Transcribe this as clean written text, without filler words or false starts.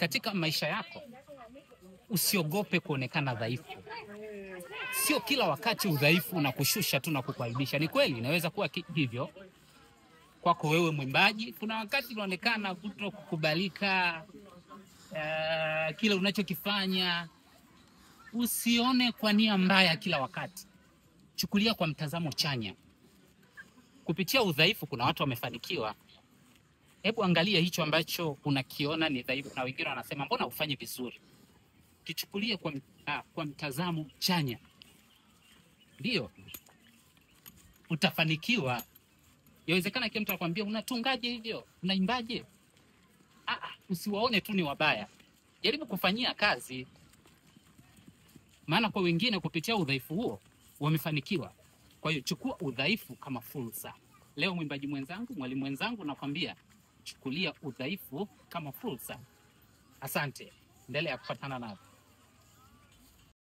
Katika maisha yako usiogope kuonekana dhaifu. Sio kila wakati udhaifu unakushusha tu na kukuaibisha. Ni kweli inaweza kuwa hivyo kwako wewe mwimbaji, kuna wakati unaonekana kuto kukubalika, kile unachokifanya. Usione kwa nia mbaya kila wakati, chukulia kwa mtazamo chanya. Kupitia udhaifu kuna watu wamefanikiwa. Hebu angalia hicho ambacho unakiona ni dhaifu, na wengine wanasema mbona hufanyi vizuri. Kichukulie kwa mtazamo chanya, ndio utafanikiwa. Yawezekana kila mtu akwambia unatungaje hivyo, unaimbaje? Usiwaone tu ni wabaya, jaribu kufanyia kazi, maana kwa wengine kupitia udhaifu huo wamefanikiwa. Kwa hiyo chukua udhaifu kama fursa. Leo mwimbaji mwenzangu, mwalimu mwenzangu, nakwambia chukulia udhaifu kama fursa. Asante, endelea kufuatana nami.